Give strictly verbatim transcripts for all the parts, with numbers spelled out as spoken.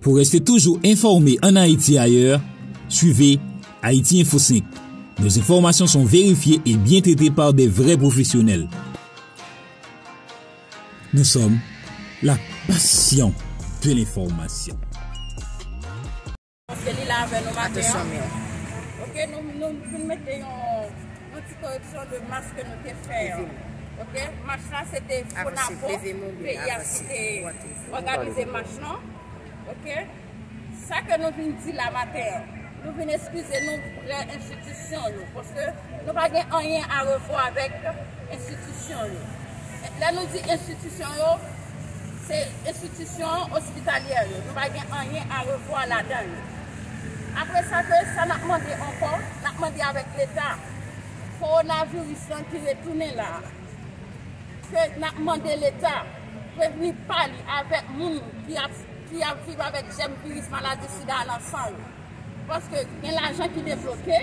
Pour rester toujours informé en Haïti et ailleurs, suivez Haïti Info cinq. Nos informations sont vérifiées et bien traitées par des vrais professionnels. Nous sommes la passion de l'information. Paske li la avè nou maten an. Ok, nou, nou vin mete yon, yon ti koreksyon de mach ke nou te fè an. Ok, mach la se te Fonapò, V I H ki te òganize mach lan. Ok, sa ke nou vin di la maten an, nou vin eskize nou prè enstitisyon yo, paske nou pa gen anyen a revwa avèk enstitisyon yo. Lè nou di enstitisyon yo, se enstitisyon ospitalyè yo. Nou pa gen anyen a revwa ladan yo. Apre sa, ke sa n ap mande ankò, n ap mande avèk Leta, kowonaviris lan ki retounen la a, ke n ap mande Leta prevni pa li avèk moun ki ap, ki ap viv avèk jèm viris maladi sida a nan san yo. Paske gen lajan ki debloke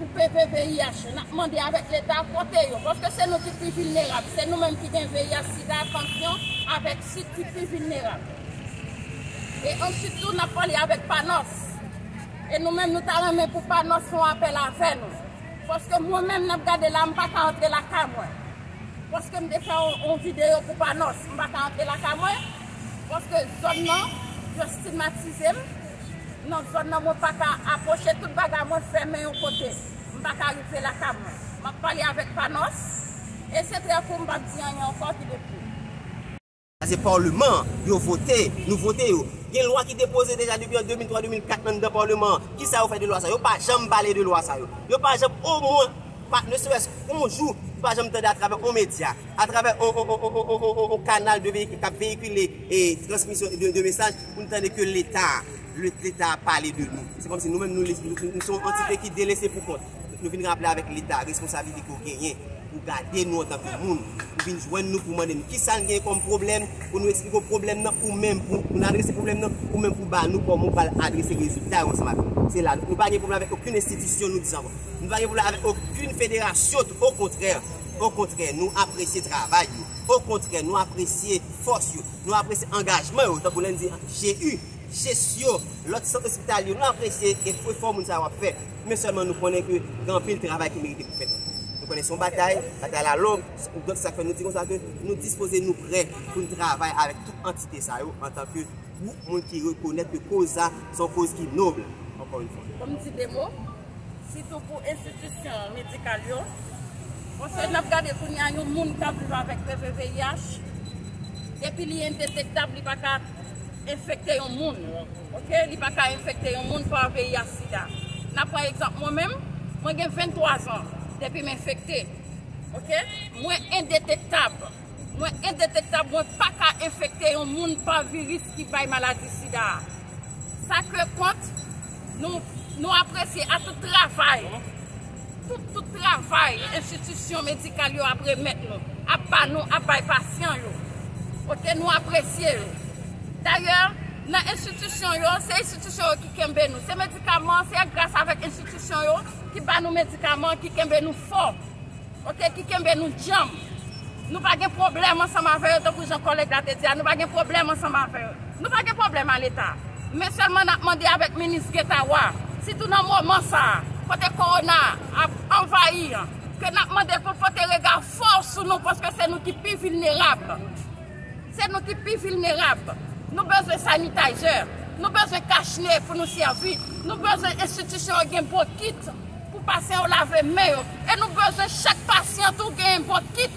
pou P V V I H yo. N ap mande avèk Leta pote yo. Paske se nou ki pi vilnerab. Se nou menm ki gen V I H, sida, tansyon, avèk sik ki pi vilnerab. E answit tou, n ap pale avèk Panòs. E nou menm, nou ta renmen pou Panòs fè yon apèl avè nou. Paske mwen menm, n ap gade la, m pa ka antre lakay mwen. Paske m te fè yon, yon videyo pou Panòs, m pa ka antre lakay mwen. Paske zòn nan, yo estigmatize m. Nan zòn nan, mwen pa ka apwoche, tout bagay mwen fèmen yon kote. M pa ka rive lakay mwen. M ap pale avèk Panòs. E se trè kou, m p ap di anyen ankò ki de pi. Sa se Palman an, yo vote, nou vote yo. Gen lwa ki te poze deja depi an de mil twa, de mil kat anndan Palman an. Kisa yo fè de lwa sa yo? Yo pa janm pale de lwa sa yo. Yo pa janm, omwen, pa, ne serait-ce qu'un jour, nou pa janm tande atravè yon medya, atravè yon, yon, yon, yon, yon, yon, yon kanal de veyik-, k ap veyikile e transmisyon de, de mesaj, pou n tande ke Leta, le, Leta pale de nou. Se kòmsi nou menm, nou, nou, nou se yon antite ki delese pou kont. Nou vin raple avèk Leta, responsablite ke w genyen pou gade nou antanke moun. Ou vin jwenn nou pou mande nou kisa n gen kòm pwoblèm, pou nou eksplike w pwoblèm nan ou menm, pou, pou n adrese pwoblèm nan ou menm, pou ba nou kòman w pral adrese rezilta yo ansanm avèk nou. Se la, nou pa gen pwoblèm avèk okenn enstitisyon, nou di sa ankò. Nou pa gen pwoblèm avèk okenn federasyon tou, okontrè, okontrè, nou apresye travay yo, okontrè, nou apresye fòs yo, nou apresye angajman yo, tankou lè n di G U, Jesyo, lòt sant ospitalye, nou apresye efò moun sa yo ap fè. Men sèlman nou konnen ke gen anpil travay ki merite pou fèt ankò. Nou konnen se yon batay, batay la long, donk sa k fè nou di konsa ke nou dispoze, nou prè pou n travay avèk tout antite sa yo antanke gwoup moun ki rekonèt ke koz sa se yon koz ki nob, ankò yon fwa. Kòm di de mo, sitou pou enstitisyon medikal yo. Paske n ap gade kounye a yon moun k ap viv avèk P V V I H, depi li endetektab, li pa ka enfekte yon moun. Ok? Li pa ka enfekte yon moun pa V I H sida. N ap pran egzanp mwen menm, mwen gen venntwa zan depi m enfekte. Ok? Mwen endetektab. Mwen endetektab, mwen pa ka enfekte yon moun pa viris ki bay maladi sida a. Sa ke kont, nou, nou apresye a tout travay, tout, tout travay enstitisyon medikal yo ap remèt nou, ap ba nou, ap bay pasyan yo. Ok, nou apresye yo. Dayè, nan enstitisyon yo, se enstitisyon yo ki kenbe nou. Se medikaman, se gras avèk enstitisyon yo ki ba nou medikaman, ki kenbe nou fò. Ok, ki kenbe nou djanm. Nou pa gen pwoblèm ansanm avè yo, tankou jan kòlèg la te di a, nou pa gen pwoblèm ansanm avè yo. Nou pa gen pwoblèm a Leta. Men sèlman n ap mande avèk minis Getawa, sitou nan moman sa a, kote kowona ap anvayi an, ke n ap mande l pou l pote rega fò sou nou, paske se nou ki pi vilnerab. Se nou ki pi vilnerab. Nou bezwen sanitizer. Nou bezwen kach ne pou nou sèvi. Nou bezwen enstitisyon yo gen bokit pou pasyan yo lave men yo. E nou bezwen chak pasyan tou gen bokit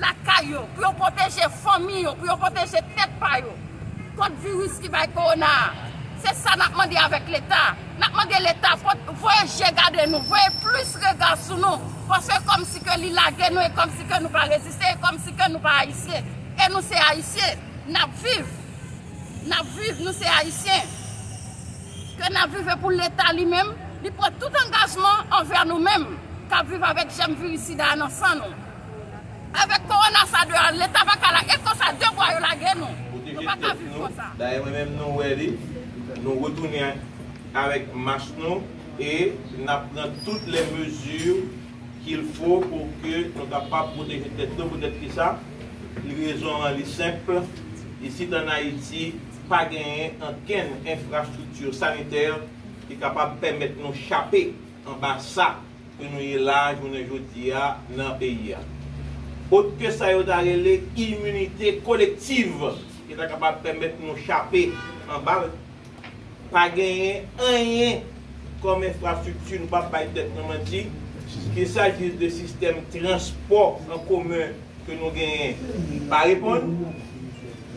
lakay yo pou yo pwoteje fanmi yo, pou yo pwoteje tèt pa yo kont viris ki bay kowona a. Se sa n ap mande avèk Leta. N ap mande Leta pot-, voye je gade nou, voye plis rega sou nou. Paske kòmsi ke li lage nou e kòmsi ke nou pa reziste, e kòmsi ke nou pa ayisyen. E nou se ayisyen. N ap viv. N ap viv, nou se ayisyen. Ke n ap viv e pou Leta li menm, li pran tout angajman anvè nou menm k ap viv avèk jèm viris sida a nan san nou. Avèk kowona sa deyò, Leta pa ka la, e konsa de bra yo lage nou. Nou pa ka viv konsa. Dayè mwen menm nou wè li, nou retounen avèk mach nou e n ap pran tout lè mezi qu'il faut pou ke nou kapab pwoteje tèt nou. Poutèt ki sa? Rezon an li senp. Isit ann Ayiti, Pa genyen ankenn enfrastrikti sanitè ki kapab pèmèt nou chape anba sa ke nou ye la jounen jodi a nan peyi a. Otke sa yo ta rele iminite kolektiv ki ta kapab pèmèt nou chape anba l, pa genyen anyen kòm enfrastrikti, nou p ap bay tèt nou manti, qu'il s'agisse de sistèm transpò an komen ke nou genyen, pa reponn,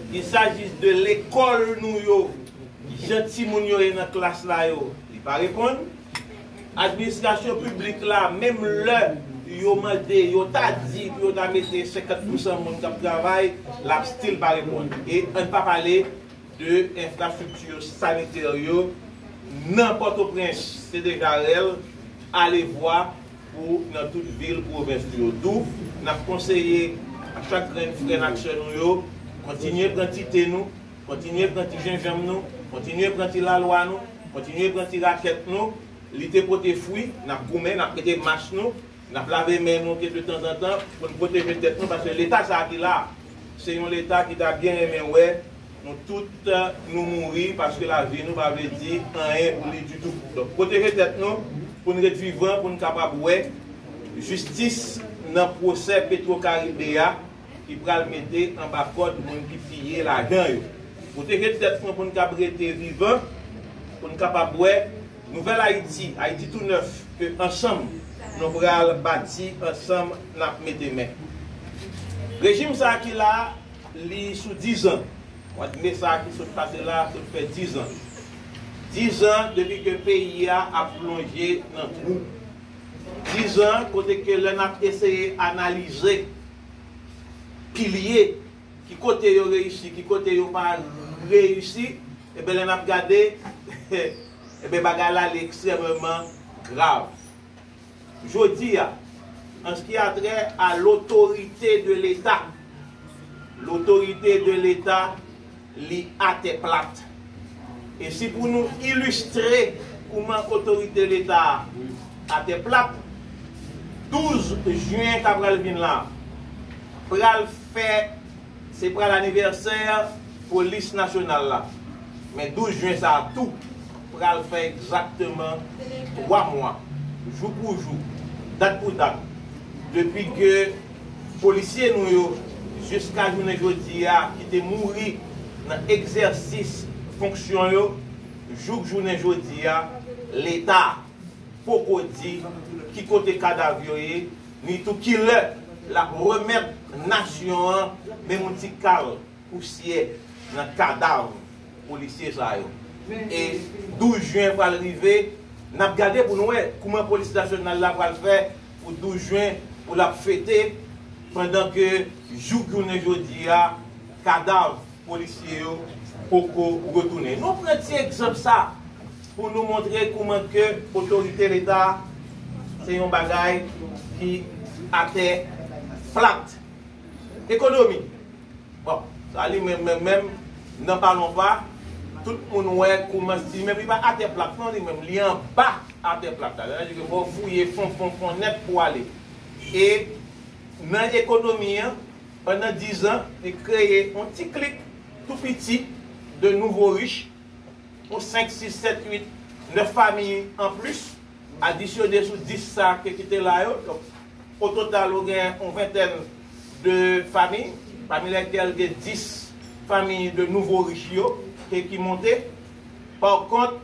qu'il s'agisse de lekòl nou yo, jan timoun yo ye nan klas la yo, li pa reponn. Administrasyon piblik la, menm lè yo mande, yo ta di pou yo ta mete senkant pousan moun k ap travay, l ap still pa reponn. E ann pa pale de enfrastrikti sanitè yo nan Pòtoprens, se deja rèl, alevwa pou nan tout vil pwovens yo. Dou, n ap konseye a chak grenn frè n ak sè nou yo, kontinye pran ti te nou, kontinye pran ti jenjanm nou, kontinye pran ti lalwa nou, kontinye pran ti rakèt nou. Li te pote fwi, n ap goumen, n ap mete mas nou, n ap lave men nou ke de tanzantan pou n pwoteje tèt nou, paske leta sa a ki la, se yon leta ki ta byen renmen wè nou tout, nou mouri, paske lavi nou pa vle di anyen pou li ditou. Donk, pwoteje tèt nou, pou n ret vivan, pou n kapab wè jistis nan pwosè Petro Caribe a, ki pral mete anba kòd moun ki piye lajan yo. Pwoteje tèt nou pou n kab rete vivan, pou n kapab wè nouvèl Ayiti, Ayiti tou nèf, ke ansanm nou pral bati, ansanm n ap mete men. Rejim sa a ki la, li sou dizan. Mwa de me sa a ki sot pase la, sot fè dizan. Dizan depi ke peyi a ap plonje nan twou. Dizan kote ke lè n ap eseye analize pilye, ki kote yo reyisi, ki kote yo pa reyisi, enben, lè n ap gade, enben, bagay la li ekstrèmeman grav. Jodi a, an ce qui a trait à l'autorité de l'État, l'autorité de l'État, li atè plat. E si pou nou ilistre kouman otorite Leta a atè plat, douz jen k ap pral vin la pral fè, se pral anivèsè polis nasyonal la. Men douz jen sa a tou pral fè egzakteman twa mwa, jou pou jou, dat pou dat, depi ke polisye nou yo, jiska jounen jodi a, ki te mouri nan egzèsis fonksyon yo, jouk jounen jodi a, Leta poko di ki kote kadav yo ye, ni tou ki lè l ap remèt nasyon an menm yon ti kal pousyè nan kadav polisye sa yo. E douz jen pral rive, n ap gade pou n wè kouman polis nasyonal la pral fè pou douz jen pou l ap fete, pandan ke jouk jounen jodi a, kadav polisye yo poko retounen. Nou pran ti egzanp sa pou nou montre kouman ke otorite Leta se yon bagay ki atè plat. Ekonomi. Bon, sa li menm, menm, menm, nan pa lonpa, tout moun wè kouman si menm li pa atè plat non, li menm, li anba atè plat la. Sa vle di ke fò w fouye fon, fon, fon nèt pou ale. E nan ekonomi an, pandan dizan, li kreye yon ti klik tou piti de nouvo rich, yon senk, sis, sèt, uit, nèf fanmi anplis, adisyone sou dis sa ke ki te la yo. Donk, o total, ou gen yon ventèn de fanmi, pami lèkèl gen dis fanmi de nouvo rich yo ke ki monte. Pa kont,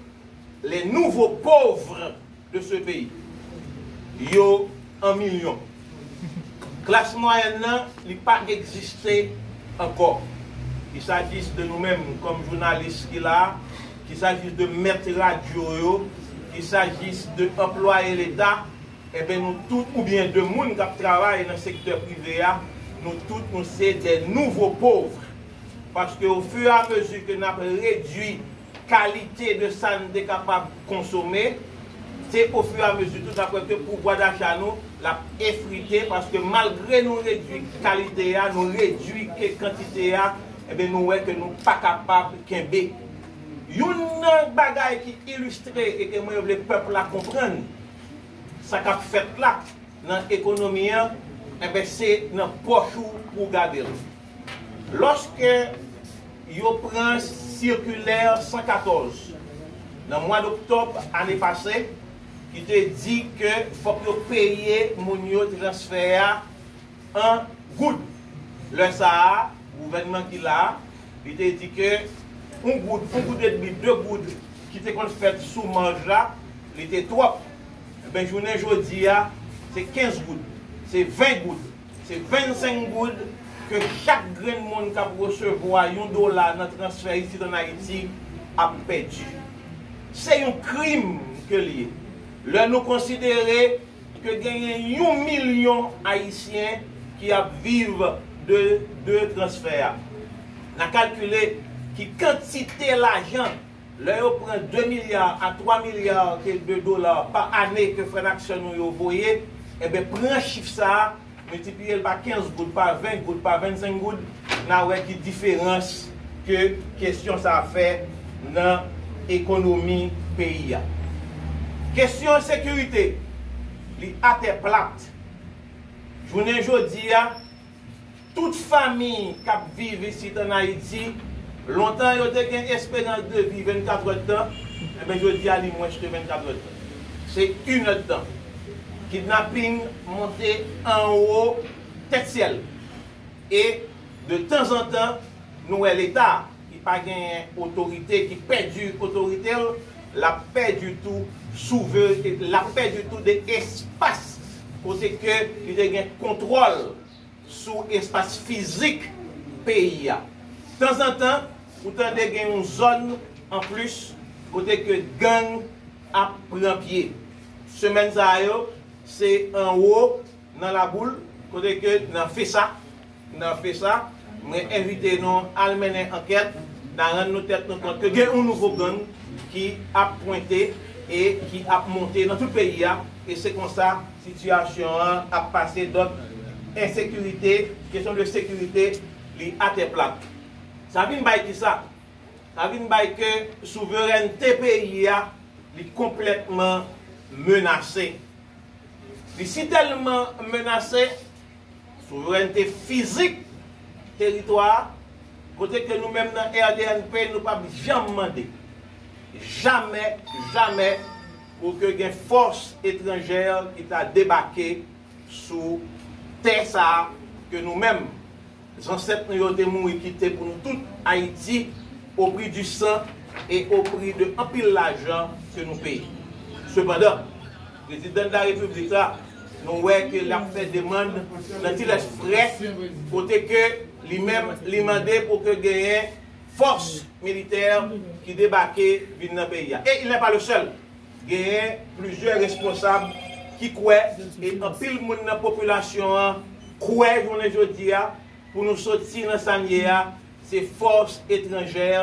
les nouveaux pauvres de ce pays, yo an milyon. Klas mwayèn nan, li pa egziste ankò. Qu'il s'agisse de nou menm kòm jounalis ki la, qu'il s'agisse de mèt radyo yo, qu'il s'agisse de anplwaye Leta, enben nou tout, oubyen de moun k ap travay nan sektè prive a, nou tout nou se de nouvo pov. Paske au fur et à mesure ke n ap redui kalite de sa n te kapab konsome, se au fur et à mesure tou n ap wè ke pouvwa dacha nou l ap efrite, paske malgre nou redui kalite a, nou redui ke kantite a, enben nou wè ke nou pa kapab kenbe. Youn nan bagay ki ilistre e ke mwen vle pèp la konprann sa k ap fèt la nan ekonomi an, enben se nan pòch ou pou w gade l. Lòske yo pran sirkilè san katòz nan mwa doktòb ane pase ki te di ke fòk yo peye moun yo transfè a an goud. Lè sa a, gouvènman ki la a, li te di ke yon goud, yon goud edmi, de goud ki te konn fèt sou maj la, li te twòp. Enben, jounen jodi a, se kenz goud, se ven goud, se vennsenk goud ke chak grenn moun k ap resevwa yon dola nan transfè isit ann Ayiti ap pèdi. Se yon krim ke l ye. Lè nou konsidere ke genyen yon milyon Ayisyen ki ap viv de, de transfè a. N a kalkile ki kantite lajan, lè yo pran de milya a twa milya ke de dola pa ane ke frè n ak sè nou yo voye, enben, pran chif sa a, miltipliye l pa kenz goud, pa ven goud, pa vennsenk goud, n a wè ki diferans ke kesyon sa a fè nan ekonomi peyi a. Kesyon ensekirite, li atè plat. Jounen jodi a, tout fanmi k ap viv isit ann Ayiti, lontan yo te gen esperans de vi vennkat èdtan, enben, jodi a, li mwens ke vennkat èdtan. Se inèdtan. Kidnaping monte anwo tèt syèl. E de tanzantan, nou wè Leta ki pa genyen otorite, ki pèdi otorite l, l ap pèdi tou souvre-, l ap pèdi tou de espas kote ke li te gen kontwòl sou espas fizik peyi a. Tanzantan, ou tande gen yon zòn anplis kote ke gang ap pran pye. Semèn sa yo, se anwo nan Laboul, kote ke nan FESA, nan FESA, mwen envite nou al mennen ankèt, n a rann nou tèt nou kont ke gen yon nouvo gang ki ap pwente e ki ap monte nan tout peyi a, e se konsa sitiyasyon an ap pase. Donk, ensekirite, kesyon de sekirite, li atè plat. Sa vin bay kisa? Sa vin bay ke souverènte peyi a, li konplètman menase. Li si tèlman menase, souverènte fizik teritwa a, kote ke nou menm nan R D N P, nou p ap janm mande, jamè, jamè, pou ke gen fòs etranjè ki ta debake sou tè sa a ke nou menm, zansèt nou yo te mouri kite pou nou tout, Ayiti, au prix du sang et au prix de anpil lajan ke nou peye. Sepandan, Prezidan de la Repiblik la, nou wè ke l ap fè demann nan ti lès frè, kote ke li menm, li mande pou ke genyen fòs militè ki debake vin nan peyi a. E il n'est pas le seul. Genyen plizyè responsab ki kwè, e anpil moun nan popilasyon an kwè jounen jodi a, pou nou soti nan sa n ye a, se fòs etranjè,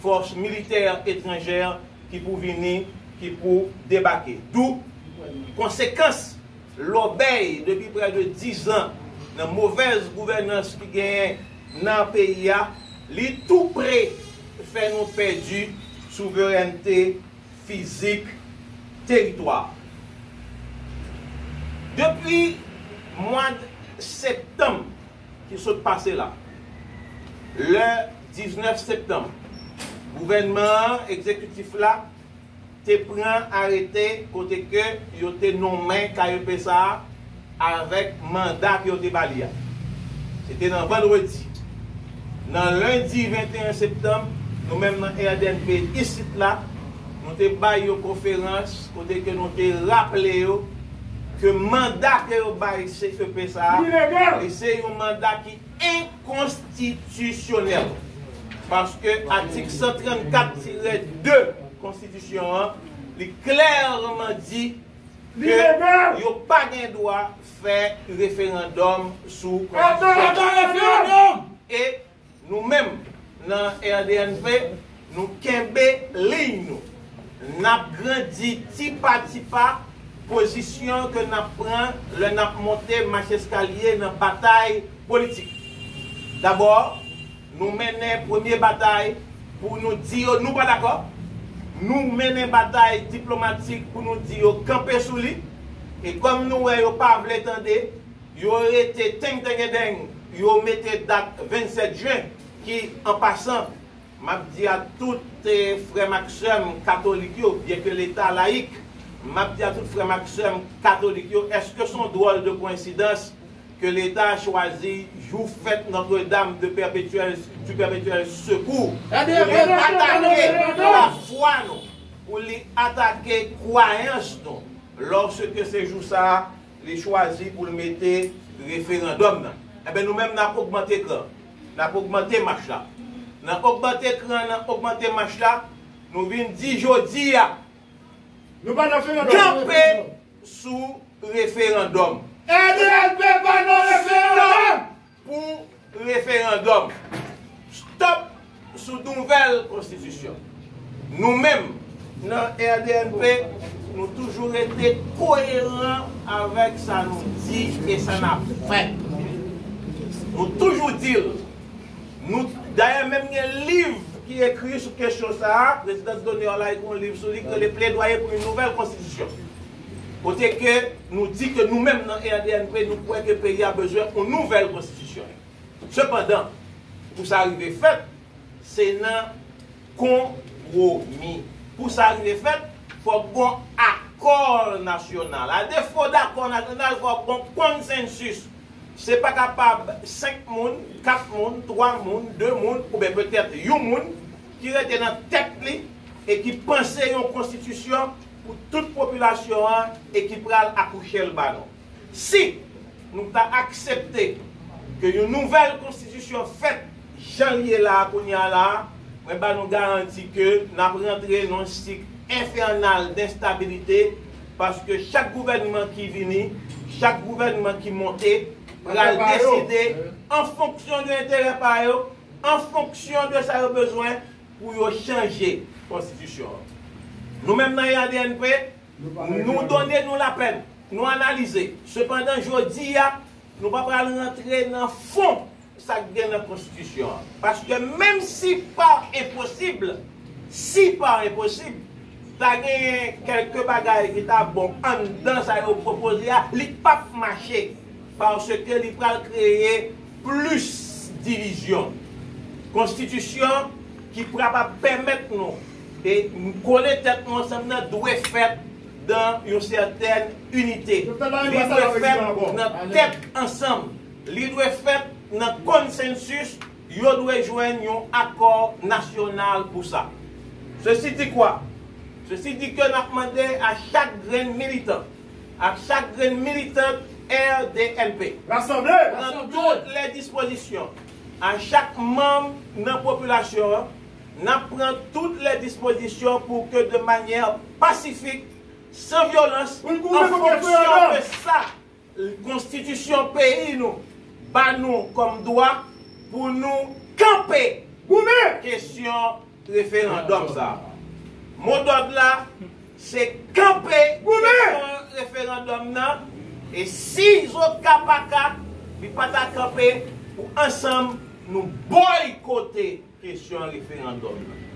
fòs militè etranjè ki pou vini, ki pou debake. Dou konsekans lòbèy depi prè de diz an nan movèz gouvènans ki genyen nan peyi a, li tou pre fè nou pèdi souverènte fizik teritwa. Depi mwa septanm ki sot pase la, lè diznèf septanm, gouvènman an, egzekitif la, te pran arete kote ke yo te nonmen K E P sa a avèk manda ke yo te ba li a. Se te nan vandredi. Nan lendi venteyen septanm, nou menm nan R D N P isit la, nou te bay yon konferans kote ke nou te raple yo ke manda ke yo bay C E P sa a, li se yon manda ki enkonstitisyonèl. Paske atik san trannkat tirè de konstitisyon an, li klèman di ke yo pa gen dwa fè referandòm sou konstitisyon. E nou menm, nan R D N P, nou kenbe liy nou. N ap grandi ti pa ti pa pozisyon ke n ap pran lè n ap monte mach eskalye nan batay politik. Dabò, nou mennen premye batay pou nou di yo nou pa dakò. Nou mennen batay diplomatik pou nou di yo kanpe sou li. E kòm nou wè yo pa vle tande, yo rete tengtengedeng, yo mete dat vennsèt jen, ki, an pasan, M ap di a tout, eh, frè m ak sè m katolik yo, byenke Leta layik, m ap di a tout frè m ak sè m katolik yo, èske se yon dwòl de koyensidans ke Leta chwazi jou fèt Notre-Dame de Perpétuel, du Perpétuel Secours pou li atake lafwa nou, pou li atake kwayans nou, lòske se jou sa a, li chwazi pou l mete referandòm nan. Enben, nou menm, n ap ogmante kran. N ap ogmante mach la. Nan ogmante kran, nan ogmante mach la, nou vin di jodi a, nou pa nan referandòm. Kanpe sou referandòm. L D N P pa nan referandòm! Pou referandòm. Stop sou nouvèl konstitisyon. Nou menm, nan R D N P, nou toujou rete koyeran avèk sa nou di e sa n ap fè. Nou toujou di l. Nou, dayè, menm gen liv ki ekri sou kesyon sa a. Prezidan Doneor la ekri yon liv sou li ki rele Plaidoyer pour une nouvelle constitution. Kote ke nou di ke nou menm nan R D N P, nou kwè ke peyi a bezwen yon nouvèl konstitisyon. Sepandan, pou sa rive fèt, se nan konpwomi. Pou sa rive fèt, fòk gon akò nasyonal. A defo dakò nasyonal, fòk gon konsensis. Se pa kapab senk moun, kat moun, twa moun, de moun, oubyen petèt yon moun ki rete nan tèt li e ki panse yon konstitisyon pou tout popilasyon an e ki pral akouche l ba nou. Si nou ta aksepte ke yon nouvèl konstitisyon fèt jan l ye la a kounye a la a, mwen ba nou garanti ke n ap rantre nan yon sik enfènal denstabilite, paske chak gouvènman ki vini, chak gouvènman ki monte, pral deside an fonksyon de enterè pa yo, an fonksyon de sa yo bezwen pou yo chanje konstitisyon an. Nou menm nan R D N P, nou done nou lapèn, nou analize. Sepandan, jodi a, nou pa pral rantre nan fon sa k gen nan konstitisyon an. Paske menm si pa enposib, si pa enposib, ta genyen kèlke bagay ki ta bon anndan sa yo pwopoze a, li p ap mache. Paske li pral kreye plis divizyon. Konstitisyon ki pral pa pèmèt nou e kole tèt nou ansanm nan dwe fèt dan yon sètèn inite. Li dwe fèt nan tèt ansanm. Li dwe fèt nan konsensis. Yo dwe jwenn yon akò nasyonal pou sa. Sesi di kwa? Sesi di ke n ap mande a chak grenn militan, a chak grenn militant R D N P, rasanble, pran tout lè dispozisyon, a chak manm nan popilasyon an, n ap pran tout lè dispozisyon pou ke de manyè pasifik, san vyolans, an fonksyon de sa, konstitisyon peyi nou ba nou kòm dwa pou nou kanpe kesyon referandòm sa a. Modòd la, se kanpe kesyon referandòm nan, e si Zoka pa ka, li pa ta kanpe, pou ansanm nou boykote kesyon referandòm nan.